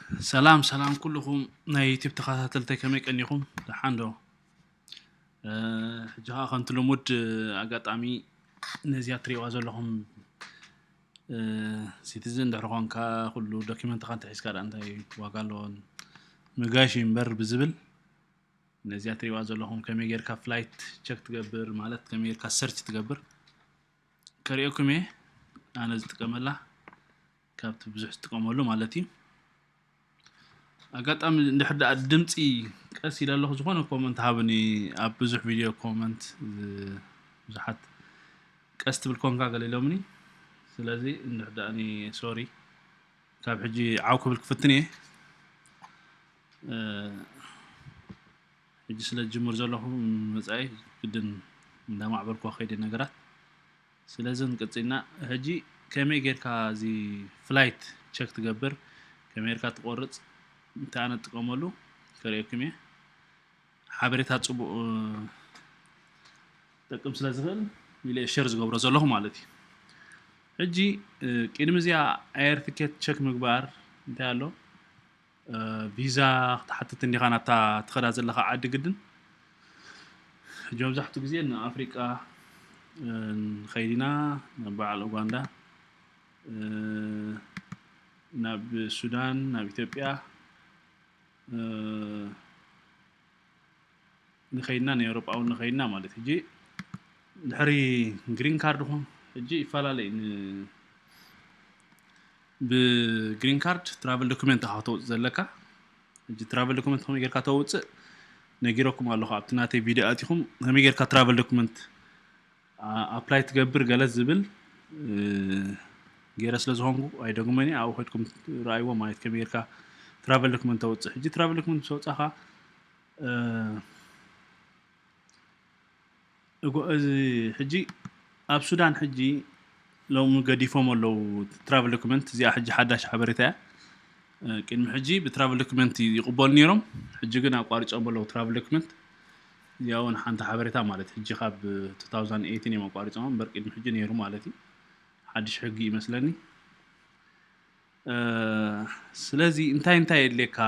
ሰላም ሰላም ኩልኹም ናይ ዩቲብ ተኸታተልተይ፣ ከመይ ቀኒኹም? ደሓን ዶ? ሕጂ ከዓ ከምቲ ልሙድ ኣጋጣሚ ነዚኣ ትሪእዋ ዘለኹም ሲቲዝን ድሕሪ ኾንካ ኩሉ ዶኪመንትኻ እንተሒዝካ ደኣ እንታይ ዋጋ ኣለዎን? ምጋሽ እምበር ብዝብል ነዚኣ ትሪእዋ ዘለኹም ከመይ ጌርካ ፍላይት ቸክ ትገብር ማለት ከመይ ጌርካ ሰርች ትገብር ከርእየኩም እየ። ኣነ ዝጥቀመላ ካብቲ ብዙሕ ዝጥቀመሉ ማለት እዩ። ኣጋጣሚ እንድሕር ደኣ ድምፂ ቀስ ኢለ ኣለኹ፣ ዝኾነ ኮመንት ሃብኒ። ኣብ ብዙሕ ቪድዮ ኮመንት ብዙሓት ቀስ ትብል ኮንካ ገለ ኢሎምኒ። ስለዚ እንድሕር ደኣ ሶሪ፣ ካብ ሕጂ ዓው ክብል ክፍትን እየ። ሕጂ ስለ ዝጅምር ዘለኹ መጻኢ ግድን እንዳማዕበልኩ ከይደ ነገራት። ስለዚ ንቅጽልና ሕጂ ከመይ ጌርካ እዚ ፍላይት ቸክ ትገብር፣ ከመይ ጌርካ ትቆርጽ፣ እንታይ ኣነ ትጥቀመሉ ከርእየኩም እየ። ሓበሬታ ጽቡቕ ጠቅም ስለ ዝኽእል ኢለ ሸር ዝገብሮ ዘለኹ ማለት እዩ። ሕጂ ቅድሚ እዚኣ ኣየር ትኬት ቸክ ምግባር እንታይ ኣሎ? ቪዛ ክትሓትት እንዲኻ ናብታ ትኸዳ ዘለኻ ዓዲ ግድን። ሕጂ መብዛሕትኡ ግዜ ንኣፍሪቃ ንኸይድ ኢና፣ ናብ በዓል ኡጋንዳ፣ ናብ ሱዳን፣ ናብ ኢትዮጵያ ንኸይድና፣ ንኤውሮጳ እውን ንኸይድና ማለት። ሕጂ ድሕሪ ግሪን ካርድ ኹም ሕጂ ይፈላለ እዩ። ብግሪን ካርድ ትራቨል ዶክመንት ኢኻ ከተውፅእ ዘለካ። ሕጂ ትራቨል ዶክመንት ከመይ ጌርካ ተውፅእ ነጊረኩም ኣለኹ ኣብቲ ናተይ ቪድዮ ኣቲኹም። ከመይ ጌርካ ትራቨል ዶክመንት ኣፕላይ ትገብር ገለ ዝብል ገይረ ስለ ዝኾንኩ ኣይደግሞን እየ። ኣብኡ ከድኩም ረኣይዎ ማለት ከመይ ጌርካ ትራቨል ዶክመንት ተውፅእ። ሕጂ ትራቨል ዶክመንት ምስ ኣውፃኻ እጎ እዚ ሕጂ ኣብ ሱዳን ሕጂ ሎሚ ገዲፎም ኣለዉ ትራቨል ዶክመንት። እዚኣ ሕጂ ሓዳሽ ሓበሬታ እያ። ቅድሚ ሕጂ ብትራቨል ዶክመንት ይቕበሉ ነይሮም፣ ሕጂ ግን ኣቋሪጾም ኣለዉ ትራቨል ዶክመንት። እዚኣ እውን ሓንቲ ሓበሬታ ማለት ሕጂ ካብ two thousand eighteen እዮም ኣቋሪጾም እምበር ቅድሚ ሕጂ ነይሩ ማለት እዩ። ሓድሽ ሕጊ ይመስለኒ። ስለዚ እንታይ እንታይ የድልየካ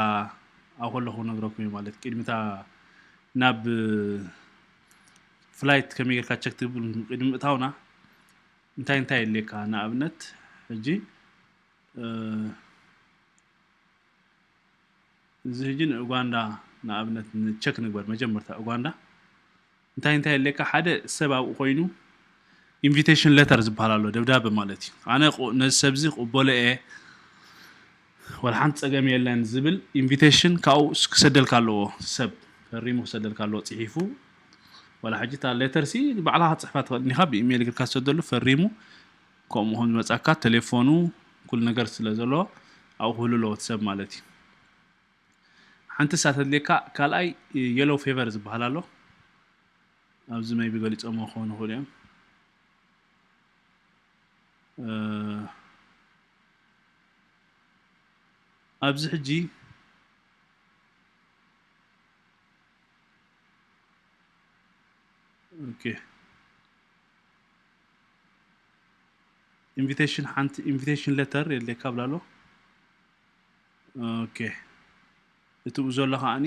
ኣብ ከለኹ ነግረኩም እዩ ማለት ቅድሚታ ናብ ፍላይት ከመይ ጌርካ ቸክ ትብል ቅድሚ ምእታውና እንታይ እንታይ የድልየካ? ንኣብነት ሕጂ እዚ ሕጂ ንኡጋንዳ ንኣብነት ንቸክ ንግበር መጀመርታ ኡጋንዳ እንታይ እንታይ የድልየካ? ሓደ ሰብ ኣብኡ ኮይኑ ኢንቪቴሽን ሌተር ዝበሃል ኣሎ፣ ደብዳበ ማለት እዩ። ኣነ ነዚ ሰብዚ ክቕበሎ እየ፣ ወላ ሓንቲ ጸገም የለን ዝብል ኢንቪቴሽን ካብኡ ክሰደልካ ኣለዎ። ሰብ ፈሪሙ ክሰደልካ ኣለዎ፣ ጽሒፉ። ወላ ሕጂ እታ ሌተር ሲ ባዕልኻ ክትጽሕፋ ትኽእል እንዲኻ፣ ብኢሜይል ጌርካ ትሰደሉ፣ ፈሪሙ። ከምኡ ኹን ዝመጻካ ቴሌፎኑ ኩሉ ነገር ስለ ዘለዎ ኣብኡ ክህሉ ኣለዎ እቲ ሰብ ማለት እዩ። ሓንቲ እሳ ተድልየካ። ካልኣይ የሎ ፌቨር ዝበሃል ኣሎ። ኣብዚ ሜይቢ ገሊጾሞ ክኾኑ ይኽእሉ እዮም። ኣብዚ ሕጂ ኦኬ ኢንቪቴሽን ሓንቲ ኢንቪቴሽን ሌተር የድልየካ ብላ ኣሎ። ኦኬ እቲ ብኡ ዘሎ ከዓኒ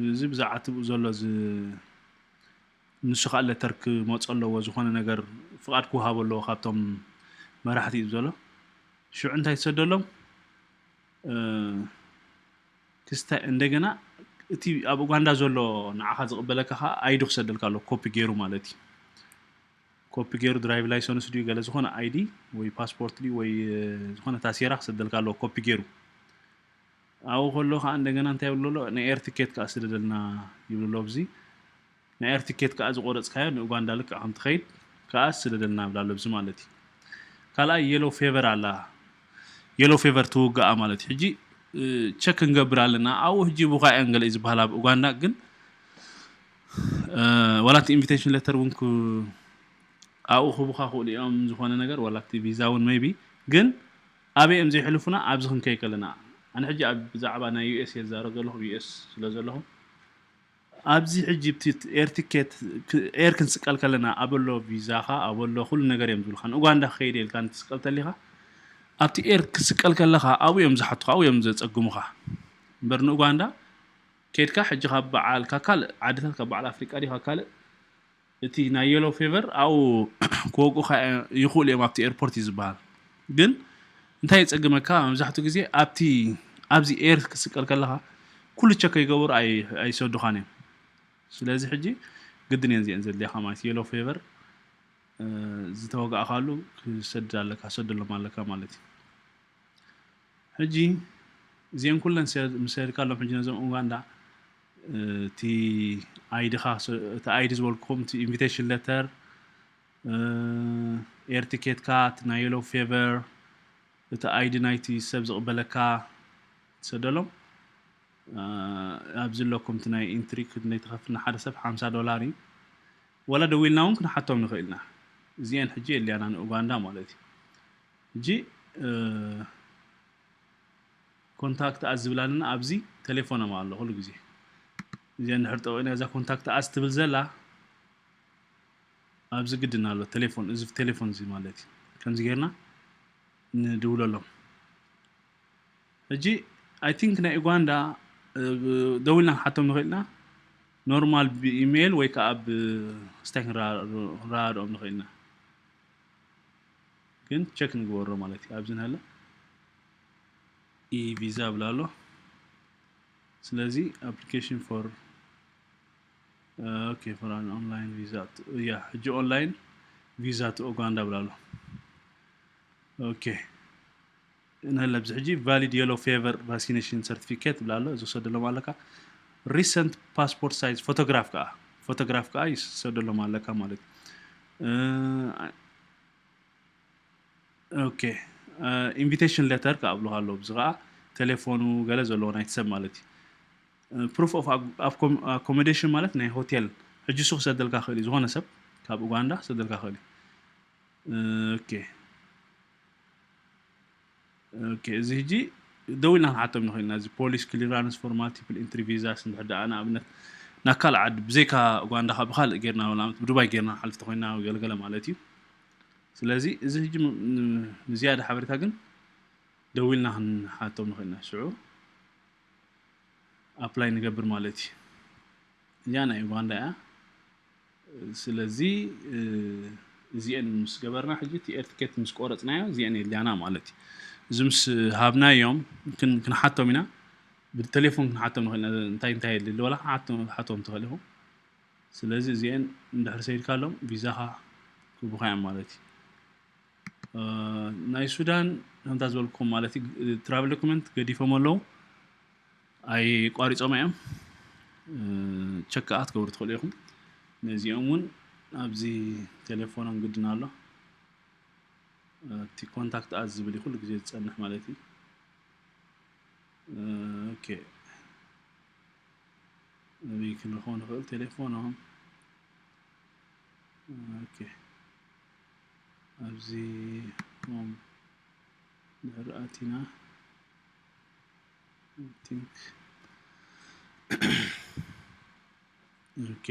እዚ ብዛዕባ እቲ ብኡ ዘሎ እዚ ንሱ ከዓ ሌተር ክመፆ ኣለዎ፣ ዝኾነ ነገር ፍቓድ ክወሃቦ ኣለዎ ካብቶም መራሕቲ እዩ ዘሎ። ሽዑ እንታይ ትሰደሎም ክስታይ እንደገና እቲ ኣብ ኡጋንዳ ዘሎ ንዓኻ ዝቕበለካ ከዓ ኣይዲ ክሰደልካ ኣሎ ኮፒ ገይሩ ማለት እዩ። ኮፒ ገይሩ ድራይቭ ላይሰንስ ድዩ ገለ ዝኾነ ኣይዲ ወይ ፓስፖርት ድዩ ወይ ዝኾነ ታሴራ ክሰደልካ ኣለዎ ኮፒ ገይሩ። ኣብኡ ከሎ ከዓ እንደገና እንታይ ይብሉ ኣሎ? ናይ ኤር ትኬት ከዓ ስደደልና ይብሉ ኣሎ። ኣብዚ ናይ ኤር ትኬት ከዓ ዝቆረፅካዮ ንኡጋንዳ ልክዕ ከም ትኸይድ ከዓ ስደደልና ይብላ ኣሎ። ኣብዚ ማለት እዩ። ካልኣይ የሎ ፌቨር ኣላ። የሎ ፌቨር ትውጋኣ ማለት እዩ። ሕጂ ቸክ ክንገብር ኣለና። ኣብኡ ሕጂ ብኳ እየን ገለ እዩ ዝበሃል ኣብ ኡጋንዳ ግን ዋላ እቲ ኢንቪቴሽን ሌተር እውን ኣብኡ ክህቡኻ ክእሉ እዮም ዝኾነ ነገር ዋላ እቲ ቪዛ እውን ሜይቢ ግን ኣበይ እዮም ዘይሕልፉና ኣብዚ ክንከይ ከለና ኣነ ሕጂ ኣብ ብዛዕባ ናይ ዩኤስ እየ ዝዛረብ ዘለኹ ዩኤስ ስለ ዘለኹ ኣብዚ ሕጂ እቲ ኤር ትኬት ኤር ክንስቀል ከለና ኣበሎ ቪዛኻ ኣበሎ ኩሉ ነገር እዮም ዝብልካ። ንኡጋንዳ ክኸይድ ኢልካ እንትስቀል ተሊኻ ኣብቲ ኤር ክስቀል ከለኻ ኣብኡ እዮም ዝሓቱኻ ኣብኡ እዮም ዘፀግሙኻ። እምበር ንኡጋንዳ ከይድካ ሕጂ ካብ በዓል ካብ ካልእ ዓድታት ካብ በዓል ኣፍሪቃ ድዩ ካብ ካልእ እቲ ናይ የሎ ፌቨር ኣብኡ ክወግኡኻ ይኽእሉ እዮም ኣብቲ ኤርፖርት እዩ ዝበሃል። ግን እንታይ የፀግመካ መብዛሕትኡ ግዜ ኣብቲ ኣብዚ ኤር ክስቀል ከለኻ ኩሉ ቸክ ከይገበሩ ኣይሰዱኻ እዮም። ስለዚ ሕጂ ግድን እየን እዚአን ዘድልያኻ ማለት የሎ ፌቨር ዝተወጋእካሉ ክሰድ ኣለካ ሰደሎም ኣለካ ማለት እዩ። ሕጂ እዚአን ኩለን ምስ ሰድካሎም ሕጂ ነዞም ኡጋንዳ እቲ ኣይድኻ እቲ ኣይዲ ዝበልኩኹም እቲ ኢንቪቴሽን ሌተር ኤር ቲኬትካ እቲ ናይ የሎ ፌቨር እቲ ኣይዲ ናይቲ ሰብ ዝቕበለካ ትሰደሎም። ኣብዚ ኣለኩም እቲ ናይ ኢንትሪ ክንደይ ትኸፍል ንሓደ ሰብ ሓምሳ ዶላር እዩ። ወላ ደዊልና እውን ክንሓቶም ንኽእል ኢና። እዚአን ሕጂ የድልያና ንኡጋንዳ ማለት እዩ። ሕጂ ኮንታክት ኣስ ዝብላ ኣለና ኣብዚ ቴሌፎኖም ኣሎ ኩሉ ግዜ። እዚኣ እንድሕር ጠቂዕና እዛ ኮንታክት ኣስ ትብል ዘላ ኣብዚ ግድን ኣሎ ቴሌፎን እዚ ቴሌፎን እዚ ማለት እዩ። ከምዚ ጌርና ንድውለሎም። ሕጂ ኣይ ቲንክ ናይ ኡጋንዳ ደዊልና ንሓቶም ንኽእል ኢና። ኖርማል ብኢሜይል ወይ ከዓ ብስታይ ክንረዳድኦም ንኽእል ኢና። ግን ቸክ ንግበሮ ማለት እዩ። ኣብዚ ንሃለ ኢ ቪዛ ብላ ኣሎ። ስለዚ application for okay for an online visa yeah ሕጂ ኦንላይን ቪዛ ቱ ኡጋንዳ ብላ ኣሎ። ኦኬ እንሀለ ኣብዚ ሕጂ valid yellow fever vaccination certificate ብላ ኣሎ። እዚ ክሰደሎም ኣለካ። Recent passport size photograph ከዓ photograph ከዓ ይሰደሎም ኣለካ ማለት እዩ። ኦኬ ኢንቪቴሽን ሌተር ክኣብሉካ ኣለዉ። እዚ ከዓ ቴሌፎኑ ገለ ዘለዎ ናይቲ ሰብ ማለት እዩ። Proof of accommodation ማለት ናይ ሆቴል ሕጂ እሱ ክሰደልካ ክእል እዩ። ዝኾነ ሰብ ካብ ኡጋንዳ ክሰደልካ ክእል እዩ። ኦኬ ኦኬ እዚ ሕጂ ደው ኢልና ክንሓቶም ንኽእል ኢና። እዚ ፖሊስ ክሊራንስ ፎር ማልቲፕል ኢንትሪ ቪዛስ እንድሕር ደኣ ንኣብነት ናብ ካልእ ዓዲ ብዘይካ ኡጋንዳ ካብ ብካልእ ጌርና ንኣብነት ብዱባይ ጌርና ንሓልፍ ተኮይና ገለገለ ማለት እዩ። ስለዚ እዚ ሕጂ ንዝያዳ ሓበሬታ ግን ደው ኢልና ክንሓቶም ንኽእል ኢና። ሽዑ ኣፕላይ ንገብር ማለት እዩ። እዚኣ ናይ ኡጋንዳ እያ። ስለዚ እዚአን ምስ ገበርና ሕጂ እቲ ኤር ትኬት ምስ ቆረፅናዮ እዚአን የድልያና ማለት እዩ። እዚ ምስ ሃብናዮም ክንሓቶም ኢና። ብቴሌፎን ክንሓቶም ንኽእል ኢና። እንታይ እንታይ የድሊ ወላ ክትሓቶም ትኽእል ኢኹም። ስለዚ እዚአን እንድሕር ሰይድካሎም ቪዛኻ ክቡኻ እዮም ማለት እዩ። ናይ ሱዳን ከምታ ዝበልኩም ማለት እዩ ትራቭል ዶክመንት ገዲፎም ኣለዉ። ኣይቋሪፆም እዮም። ቸክ ከዓ ትገብሩ ትኽእሉ ኢኹም። ነዚኦም እውን ኣብዚ ቴሌፎኖም ግድን ኣሎ። እቲ ኮንታክት ኣስ ዝብል እዩ ኩሉ ግዜ ዝፀንሕ ማለት እዩ። ኦኬ ኣበይ ክንረኽቦ ንኽእል ቴሌፎኖም? ኦኬ ኣብዚ ሆም ድሕሪ ኣቲና ቲንክ ኦኬ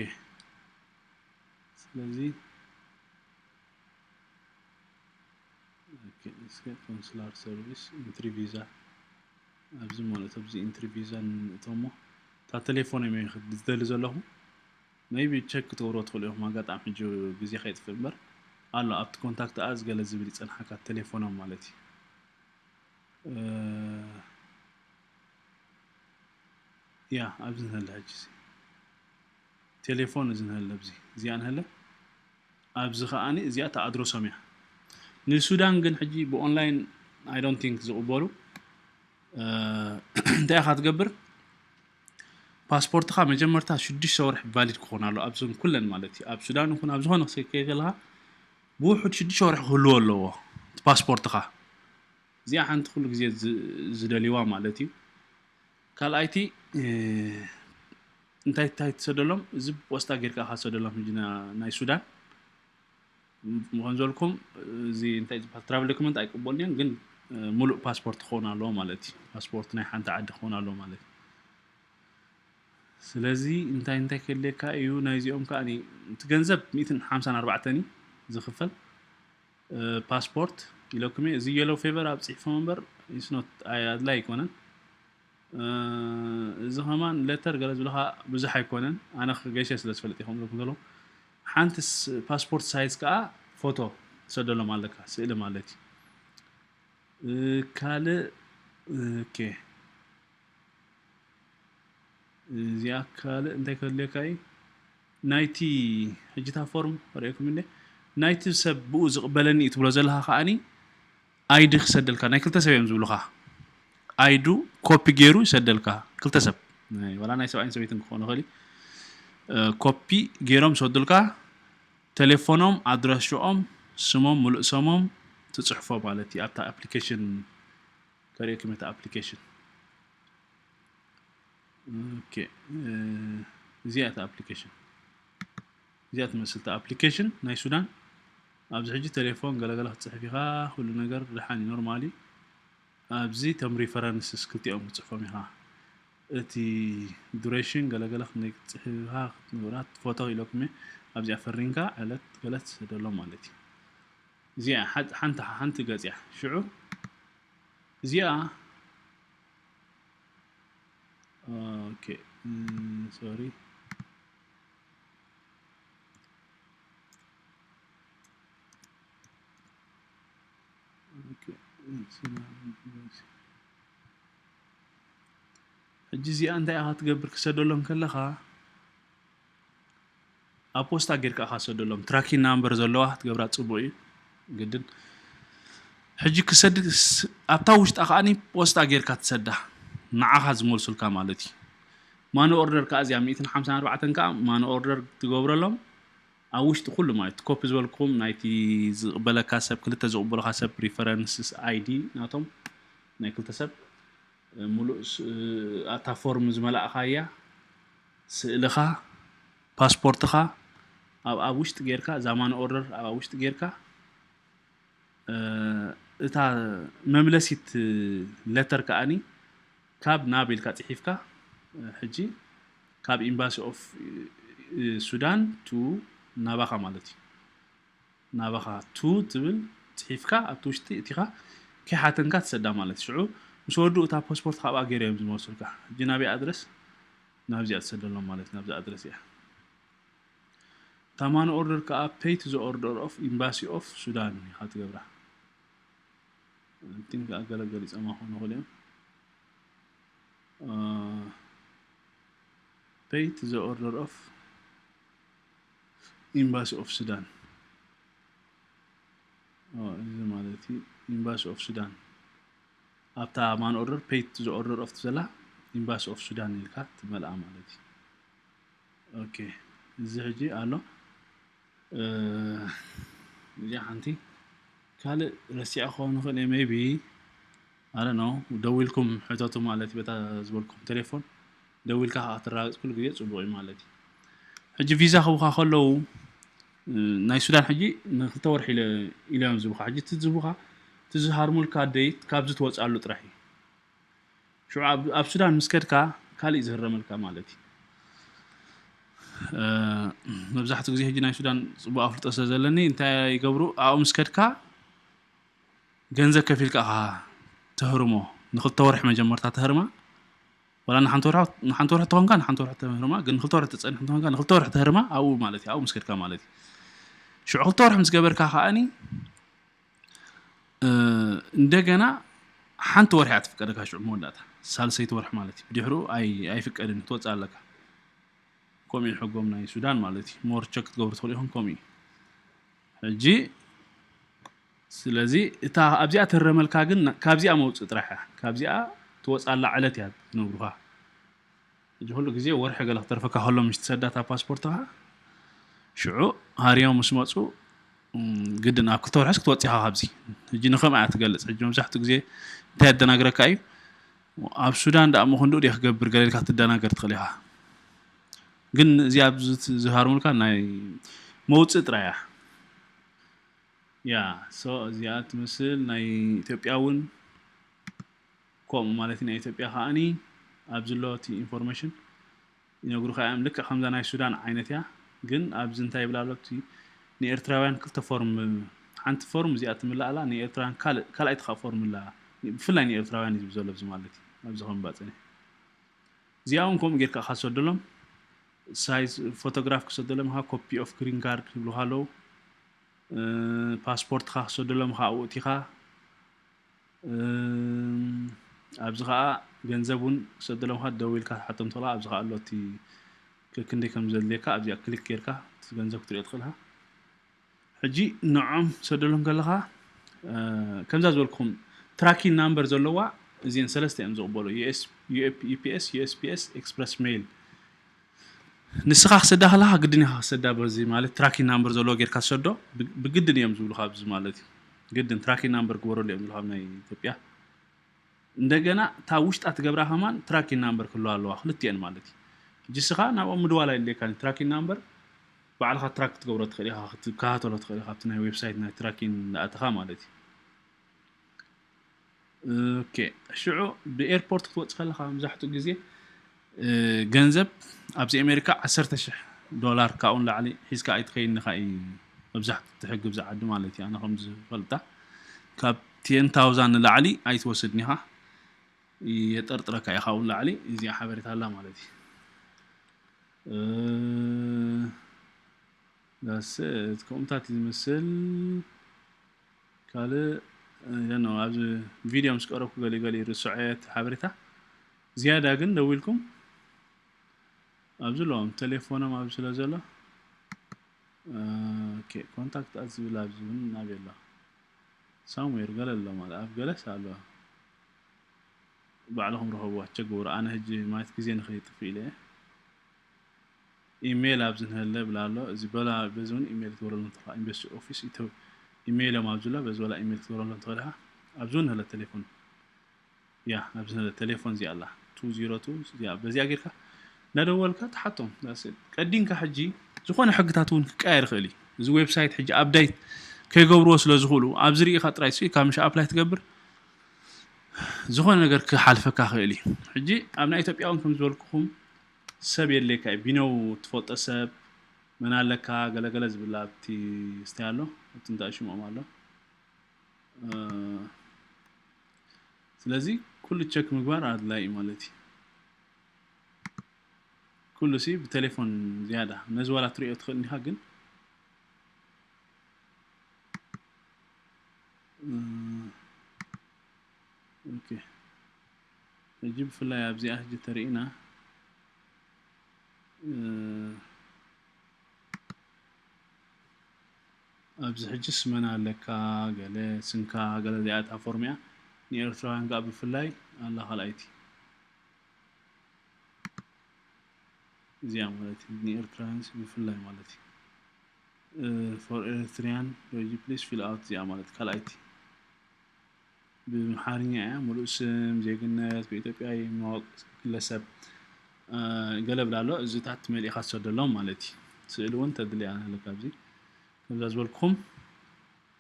ስለዚ እስከ ኮንስላር ሰርቪስ ኢንትሪ ቪዛ ኣብዚ ማለት ኣብዚ ኢንትሪ ቪዛ ንእቶሞ እታ ቴሌፎን እዮም ዝደሊ ዘለኹ maybe ቸክ ክትገብሮ ትኽእሉ ኢኹም ኣጋጣሚ ሕጂ ግዜ ከይጥፍእ እምበር ኣሎ ኣብቲ ኮንታክት ኣዝ ገለ ዝብል ይፀንሓካ ቴሌፎኖም ማለት እዩ ያ ኣብዚ ንህለ ሕጂ ቴሌፎን እዚ ንህለ ኣብዚ እዚኣ ንህለ ኣብዚ ከዓኒ እዚኣ ተኣድረሶም እያ ንሱዳን ግን ሕጂ ብኦንላይን I don't think ዝቕበሉ እንታይ ኢኻ ትገብር ፓስፖርትኻ መጀመርታ ሽዱሽተ ወርሒ ቫሊድ ክኾን ኣሎ ኣብዞን ኩለን ማለት እዩ ኣብ ሱዳን ይኹን ኣብ ዝኾነ ክሰከ ከለኻ ብውሑድ ሽዱሽተ ወርሒ ክህልዎ ኣለዎ ፓስፖርትኻ እዚኣ ሓንቲ ኩሉ ግዜ ዝደልይዋ ማለት እዩ ካልኣይቲ እንታይ እንታይ ትሰደሎም እዚ ፖስታ ጌርካ ኢኻ ትሰደሎም ሕጂ ናይ ሱዳን ከም ዝበልኩም እዚ እንታይ ዝበሃል ትራቭል ዶክመንት ኣይቅበሉን እዮም ግን ሙሉእ ፓስፖርት ክኸውን ኣለዎ ማለት እዩ ፓስፖርት ናይ ሓንቲ ዓዲ ክኸውን ኣለዎ ማለት እዩ ስለዚ እንታይ እንታይ ከድልየካ እዩ? ናይዚኦም ከዓ እቲ ገንዘብ ሚእትን ሓምሳን ኣርባዕተን እዩ ዝኽፈል። ፓስፖርት ኢለኩም እየ። እዚ የሎ ፌቨር ኣብ ፅሕፎ እምበር ኢስኖት ኣድላይ ኣይኮነን። እዚ ከማን ሌተር ገለ ዝብልኻ ብዙሕ ኣይኮነን። ኣነ ገይሸ ስለ ዝፈልጥ ይኸውን ዝብለኩም ዘሎ ሓንቲ ፓስፖርት ሳይዝ ከዓ ፎቶ ትሰደሎም ኣለካ፣ ስእሊ ማለት እዩ። ካልእ ኦኬ፣ እዚኣ ካልእ እንታይ ከድልየካ እዩ? ናይቲ ሕጂ እታ ፎርም ሪእኩም እንደ ናይቲ ሰብ ብኡ ዝቕበለኒ እዩ ትብሎ ዘለኻ ከዓኒ ኣይዲ ክሰደልካ፣ ናይ ክልተ ሰብ እዮም ዝብሉኻ። ኣይዱ ኮፒ ገይሩ ይሰደልካ፣ ክልተ ሰብ፣ ናይ- ዋላ ናይ ሰብኣይን ሰበይትን ክኾኑ ይኽእል እዩ። ኮፒ ገይሮም ይሰዱልካ። ቴሌፎኖም፣ ኣድራሽኦም፣ ስሞም፣ ሙሉእ ስሞም ትፅሕፎ ማለት እዩ። ኣብታ ኣፕሊኬሽን ከርእየኩም፣ እታ ኣፕሊኬሽን ኦኬ፣ እዚኣ እታ ኣፕሊኬሽን እዚኣ ትመስል እታ ኣፕሊኬሽን ናይ ሱዳን። ኣብዚ ሕጂ ቴሌፎን ገለገለ ክትፅሕፍ ኢኻ፣ ኩሉ ነገር ደሓን እዩ፣ ኖርማሊ። ኣብዚ እቶም ሪፈረንስስ ክልቲኦም ክትፅሕፎም ኢኻ። እቲ ዱሬሽን ገለገለ ክንደይ ክትፅሕፍ ኢኻ፣ ክትንብራት ፎቶ ኢለኩም እየ። ኣብዚኣ ፈሪንካ ዕለት ገለ ትሰደሎም ማለት እዩ። እዚኣ ሓ- ሓንቲ ሓንቲ ገፅ እያ። ሽዑ እዚኣ ኦኬ፣ ሶሪ። ሕጂ እዚኣ እንታይ ኢኻ ትገብር? ክሰደሎም ከለኻ ኣብ ፖስታ ጌርካ ኢኻ ትሰደሎም። ትራኪንግ ናምበር ዘለዋ ክትገብራ ጽቡቕ እዩ ግድን። ሕጂ ክሰድ ኣብታ ውሽጣ ከዓኒ ፖስታ ጌርካ ትሰዳ፣ ንዓኻ ዝመልሱልካ ማለት እዩ። ማኒ ኦርደር ከዓ እዚኣ ሚእትን ሓምሳን ኣርባዕተን ከዓ ማኒ ኦርደር ትገብረሎም። ኣብ ውሽጢ ኩሉ ማለት ኮፒ ዝበልኩም ናይቲ ዝቕበለካ ሰብ፣ ክልተ ዝቕበሉካ ሰብ ሪፈረንስስ ኣይዲ ናቶም ናይ ክልተ ሰብ፣ ሙሉእ ስ- ኣታ ፎርም ዝመላእኻያ፣ ስእልኻ፣ ፓስፖርትኻ ኣብ ኣብ ውሽጢ ጌርካ፣ እዛ ማኒ ኦርደር ኣብ ኣብ ውሽጢ ጌርካ፣ እታ መምለሲት ሌተር ከዓኒ ካብ ናብ ኢልካ ጽሒፍካ፣ ሕጂ ካብ ኤምባሲ ኦፍ ሱዳን ቱ ናባኻ ማለት እዩ። ናባኻ ቱ ትብል ጽሒፍካ ኣብቲ ውሽጢ እቲኻ ከይሓተንካ ትሰዳ ማለት እዩ። ሽዑ ምስ ወድኡ እታ ፓስፖርት ካብኣ ገይሮም ዝመልሱልካ። ሕጂ ናበይ ኣድረስ? ናብዚኣ ትሰደሎም ማለት እዩ፣ ናብዛ ኣድረስ እያ። እታ ማኒ ኦርደር ከኣ ፔይ ቱ ዘ ኦርደር ኦፍ ኤምባሲ ኦፍ ሱዳን ኢኻ ትገብራ። እንትን ከኣ ገለ ገሊጾማ ክኾኑ ይኽእሉ እዮም። ፔይ ቱ ዘ ኦርደር ኦፍ ኤምባሲ ኦፍ ሱዳን። እዚ ማለት እዩ ኤምባሲ ኦፍ ሱዳን። ኣብታ ማኒ ኦርደር ፔይ ቱ ዘ ኦርደር ኦፍ ትዘላ ኤምባሲ ኦፍ ሱዳን ኢልካ ትመልኣ ማለት እዩ። ኦኬ፣ እዚ ሕጂ ኣሎ። እዚኣ ሓንቲ ካልእ ረሲዐ ክኸውን ይኽእል እየ፣ ሜቢ። ኣረ ነው፣ ደዊልኩም ሕተቱ ማለት እዩ። በታ ዝበልኩም ቴሌፎን ደዊልካ ከዓ ክትረጋግፅ ኩሉ ግዜ ፅቡቕ እዩ ማለት እዩ። ሕጂ ቪዛ ክቡኻ ከለዉ፣ እ፣ ናይ ሱዳን ሕጂ ንክልተ ወርሒ ኢለ- ኢሎም ዝቡኻ። ሕጂ እቲ ዝቡኻ፣ እቲ ዝሃርሙልካ ደይት ካብዚ ትወፅኣሉ ጥራሕ እዩ። ሽዑ ኣብ ኣብ ሱዳን ምስ ከድካ ካሊእ ዝህረመልካ ማለት እዩ። እ፣ መብዛሕትኡ ግዜ ሕጂ ናይ ሱዳን ፅቡቅ ኣፍልጦ ስለ ዘለኒ እንታይ ይገብሩ ኣብኡ ምስ ከድካ ገንዘብ ከፊልካ ኢኻ ተህርሞ። ንክልተ ወርሒ መጀመርታ ተህርማ፣ ዋላ ንሓንቲ ወርሒ ንሓንቲ ወርሒ ተኾንካ ንሓንቲ ወርሒ ተህርማ፣ ግን ንክልተ ወርሒ ተፀንሕ እንተኾንካ ንክልተ ወርሒ ተህርማ ኣብኡ ማለት እዩ፣ ኣብኡ ምስ ከድካ ማለት እዩ። ሽዑ ክልተ ወርሒ ምስ ገበርካ ከዓኒ እንደገና ሓንቲ ወርሒ እያ ትፍቀደካ። ሽዑ መወዳእታ ሳልሰይቲ ወርሒ ማለት እዩ። ብድሕሩ ኣይ ኣይፍቀድን፣ ክትወፅእ ኣለካ። ከምኡ እዩ ሕጎም ናይ ሱዳን ማለት እዩ። ሞር ቸክ ክትገብሩ ትኽእሉ ኢኹም። ከምኡ እዩ ሕጂ። ስለዚ እታ ኣብዚኣ ትህረመልካ ግን ካብዚኣ መውፅእ ጥራሕ እያ። ካብዚኣ ትወፅኣላ ዕለት እያ ትነግሩኻ። ሕጂ ኩሉ ግዜ ወርሒ ገለ ክተርፈካ ከሎ ምሽ ትሰዳታ ፓስፖርትኻ ሽዑ ሃርዮም ምስ መፁ ግድን ኣብ ክልተ ወርሕስ ክትወፅእ ኢኻ ካብዚ። ሕጂ ንኸምኣ እያ ትገልፅ። ሕጂ መብዛሕትኡ ግዜ እንታይ የደናግረካ እዩ? ኣብ ሱዳን ደኣ ምኽንድኡ ድየ ክገብር ገለ ኢልካ ክትደናገር ትኽእል ኢኻ። ግን እዚኣ ኣብዚ ዝሃርሙልካ ናይ መውፅእ ጥራይ እያ። ያ ሶ እዚኣ ትመስል። ናይ ኢትዮጵያ እውን ከምኡ ማለት እዩ። ናይ ኢትዮጵያ ከዓኒ ኣብ ዘሎ እቲ ኢንፎርሜሽን ይነግሩኻ እዮም። ልክዕ ከምዛ ናይ ሱዳን ዓይነት እያ። ግን ኣብዚ እንታይ ይብላ ኣሎ? እቲ ንኤርትራውያን ክልተ ፎርም፣ ሓንቲ ፎርም እዚኣ ትምላእ ኣላ፣ ንኤርትራውያን ካልእ ካልኣይቲ ከዓ ፎርም ኣላ። ብፍላይ ንኤርትራውያን እዩ ዝብል ዘሎ ኣብዚ ማለት እዩ። ኣብዚ ከም ባጽነ እዚኣ እውን ከምኡ ጌርካ ኢኻ ትሰደሎም። ሳይዝ ፎቶግራፍ ክሰደሎም ኢኻ። ኮፒ ኦፍ ግሪን ካርድ ይብሉኻ ኣለዉ። ፓስፖርትካ ክሰደሎም ኢኻ ኣብኡ እቲኻ። ኣብዚ ከዓ ገንዘብ እውን ክሰደሎም ኢኻ። ደዊልካ ትሓቶም ትኽእላ። ኣብዚ ከዓ ኣሎ እቲ ከክንደይ ከም ዘድልየካ ኣብዚኣ ክሊክ ጌርካ እቲ ገንዘብ ክትሪኦ ትኽእል ኢኻ። ሕጂ ንዖም ሰደሎም ከለኻ ከምዛ ዝበልኩም ትራኪን ናምበር ዘለዋ እዚን ሰለስተ እዮም ዝቕበሉ። ዩፒኤስ፣ ዩኤስፒኤስ፣ ኤክስፕረስ ሜይል። ንስኻ ክሰዳ ከለኻ ግድን ኢኻ ክሰዳ። በዚ ማለት ትራኪን ናምበር ዘለዎ ጌርካ ትሰዶ። ብግድን እዮም ዝብሉኻ ኣብዚ ማለት እዩ። ግድን ትራኪን ናምበር ግበረሉ እዮም ዝብሉኻ ኣብ ናይ ኢትዮጵያ። እንደገና እታ ውሽጣ ትገብራ ከማን ትራኪን ናምበር ክህልዋ ኣለዋ፣ ክልቲኤን ማለት እዩ። ሕጂ ንስኻ ናብኦም ምድዋል ኣይድልየካን። ትራኪን ናምበር ባዕልኻ ትራክ ክትገብሮ ትኽእል ኢኻ፣ ክትከታተሎ ትኽእል ኢኻ ኣብቲ ናይ ዌብሳይት ናይ ትራኪን ዝኣተኻ ማለት እዩ። ኦኬ፣ ሽዑ ብኤርፖርት ክትወጽእ ከለኻ መብዛሕትኡ ግዜ ገንዘብ ኣብዚ ኣሜሪካ ዓሰርተ ሽሕ ዶላር ካብኡ ንላዕሊ ሒዝካ ኣይትኸይድን ኢኻ እዩ መብዛሕትኡ እቲ ሕጊ ኣብዚ ዓዲ ማለት እዩ። ኣነ ከም ዝፈልጣ ካብ ቴን ታውዛንድ ንላዕሊ ኣይትወስድን ኢኻ። የጠርጥረካ እዩ ካብኡ ንላዕሊ። እዚኣ ሓበሬታ ኣላ ማለት እዩ። ዳስ ከምኡታት እዩ ዝመስል። ካልእ የኖ ኣብዚ ቪድዮ ምስ ቀረብኩ ገሊገሊ ርስዖ እየ እቲ ሓበሬታ። ዝያዳ ግን ደዊልኩም ኣብዚ ኣለዎም ቴሌፎኖም ኣብዚ ስለ ዘሎ ኮንታክት ኣስ ዝብል ኣብዚ እውን ናብ ኣሎ ሳምዌር ገለ ኣሎ ማለት ኣብ ገለስ ኣሎ። ባዕልኹም ረኸብዋ ቸግብሩ። ኣነ ሕጂ ማለት ግዜ ንኸይጥፍ ኢለ ኢሜይል ኣብዚ ንህለ ብላ ኣሎ። እዚ በላ በዚ እውን ኢሜይል ክትበለሉ ትኽእላ። ኢንቨስቲ ኦፊስ ኢሜይሎም ኣብዚ ኣሎ። በዚ በላ ኢሜይል ክትበለሉ ትኽእል ኢኻ። ኣብዚ እውን ንህለ ቴሌፎን ያ ኣብዚ ንህለ ቴሌፎን እዚኣ ኣላ ቱ ዚሮ ቱ እዚኣ በዚኣ ጌርካ እናደወልካ ትሓቶም። ቀዲንካ ሕጂ ዝኾነ ሕግታት እውን ክቀያየር ይኽእል እዩ። እዚ ዌብሳይት ሕጂ ኣፕዳይት ከይገብርዎ ስለ ዝኽእሉ ኣብዚ ርኢኻ ጥራይ ስኢካ ምሽ ኣፕላይ ትገብር ዝኾነ ነገር ክሓልፈካ ክእል እዩ። ሕጂ ኣብ ናይ ኢትዮጵያ እውን ከም ዝበልኩኹም ሰብ የድልየካ እዩ። ቢነው ትፈልጦ ሰብ መን ኣለካ ገለገለ ዝብል ኣብቲ ስታይ ኣሎ ኣብቲ እንታይ ሽሞም ኣሎ። ስለዚ ኩሉ ቸክ ምግባር ኣድላይ እዩ ማለት እዩ። ኩሉ ሲ ብቴሌፎን ዝያዳ ነዚ ዋላ ትሪኦ ትኽእል እንዲኻ ግን ኦኬ። ሕጂ ብፍላይ ኣብዚኣ ሕጂ ተሪእና ኣብዚ ሕጂ ስመና ኣለካ ገለ ስንካ ገለ ዚኣታ ፎርም እያ። ንኤርትራውያን ከዓ ብፍላይ ኣላ ካልኣይቲ እዚኣ ማለት እዩ። ንኤርትራውያን ብፍላይ ማለት እዩ። For Eritrean refugee please fill out እዚኣ ማለት ካልኣይቲ ብምሓርኛ እያ። ሙሉእ ስም፣ ዜግነት፣ ብኢትዮጵያዊ ማወቅ ግለሰብ ገለ ብላ ኣሎ። እዚታት መሊእኻ ትሰደሎም ማለት እዩ። ስእሊ እውን ተድልያ ኣለካ ኣብዚ ከምዛ ዝበልኩኹም።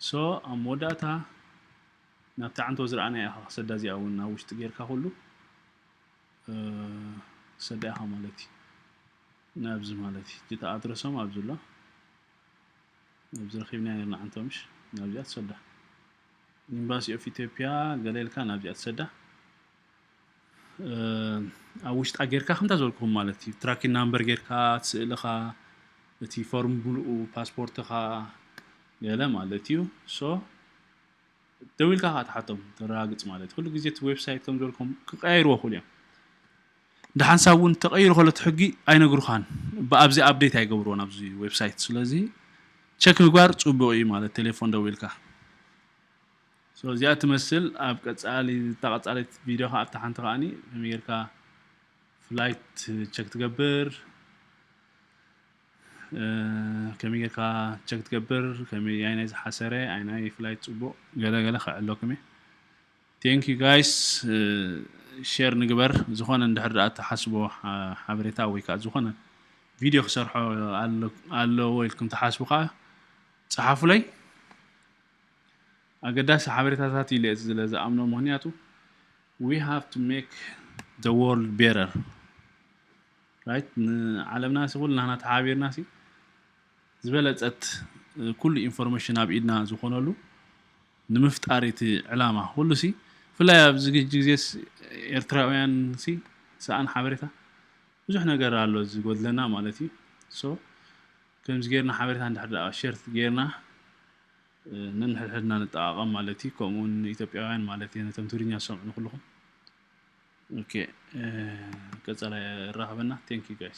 ሶ ኣብ መወዳእታ ናብቲ ዓንቶ ዝረኣና ኢኻ ክሰዳ እዚኣ እውን ናብ ውሽጢ ጌርካ ኩሉ ክሰዳ ኢኻ ማለት እዩ። ናብዚ ማለት እዩ። እቲ ኣድረሶም ኣብዚ ኣሎ። ኣብዚ ረኺብና ነርና ዓንቶ ምሽ ናብዚኣ ትሰዳ። ኤምባሲ ኦፍ ኢትዮጵያ ገለ ኢልካ ናብዚኣ ትሰዳ። ኣብ ውሽጣ ጌርካ ከምታ ዝበልኩኹም ማለት እዩ። ትራኪን ናምበር ጌርካ ስእልኻ እቲ ፎርም ብሉኡ ፓስፖርትኻ ገለ ማለት እዩ። ሶ ደዊልካ ከዓ ትሓቶም ተረጋግፅ ማለት ኩሉ ግዜ እቲ ዌብሳይት ከም ዝበልኩም ክቀያይርዎ ክእሉ እዮም። እንደ ሓንሳብ እውን ተቐይሩ ከሎ እቲ ሕጊ ኣይነግሩኻን። ብኣብዚ ኣፕዴት ኣይገብርዎን ኣብዚ ዌብሳይት። ስለዚ ቸክ ምግባር ፅቡቕ እዩ ማለት ቴሌፎን ደዊልካ። እዚኣ ትመስል ኣብ ቀፃሊ እታ ቀፃሊት ቪዲዮ ከዓ ኣብታ ሓንቲ ከዓኒ ከመይ ጌርካ ፍላይት ቸክ ትገብር ከመይ ጌርካ ቸክ ትገብር ከመይ ኣይናይ ዝሓሰረ ኣይናይ ፍላይት ፅቡቕ ገለ ገለ ክዕለኩም እየ። Thank you guys። ሼር ንግበር። ዝኾነ እንድሕር ደኣ እትሓስቦ ሓበሬታ ወይ ከዓ ዝኾነ ቪድዮ ክሰርሖ ኣለዎ ኢልኩም ትሓስቡ ከዓ ፀሓፉለይ። ኣገዳሲ ሓበሬታታት ኢለ እዚ ዝለ ዝኣምኖ ምክንያቱ we have to make the world better። right ንዓለምና ሲ ኩልና ናተሓባቢርና ሲ ዝበለፀት ኩሉ information ኣብ ኢድና ዝኾነሉ ንምፍጣር እቲ ዕላማ ኩሉ ሲ ብፍላይ ኣብዚ ግዜ ኤርትራውያን ሲ ሰኣን ሓበሬታ ብዙሕ ነገር ኣሎ ዝጎድለና ማለት እዩ። so ከምዚ ጌርና ሓበሬታ እንድሕር ደኣ share ጌርና ነንሕድሕድና ንጠቓቐም ማለት እዩ። ከምኡ እውን ኢትዮጵያውያን ማለት እዩ ነቶም ትግርኛ ዝሰምዑ ንኩልኹም። okay ቀጸላ የራኸበና። thank you guys።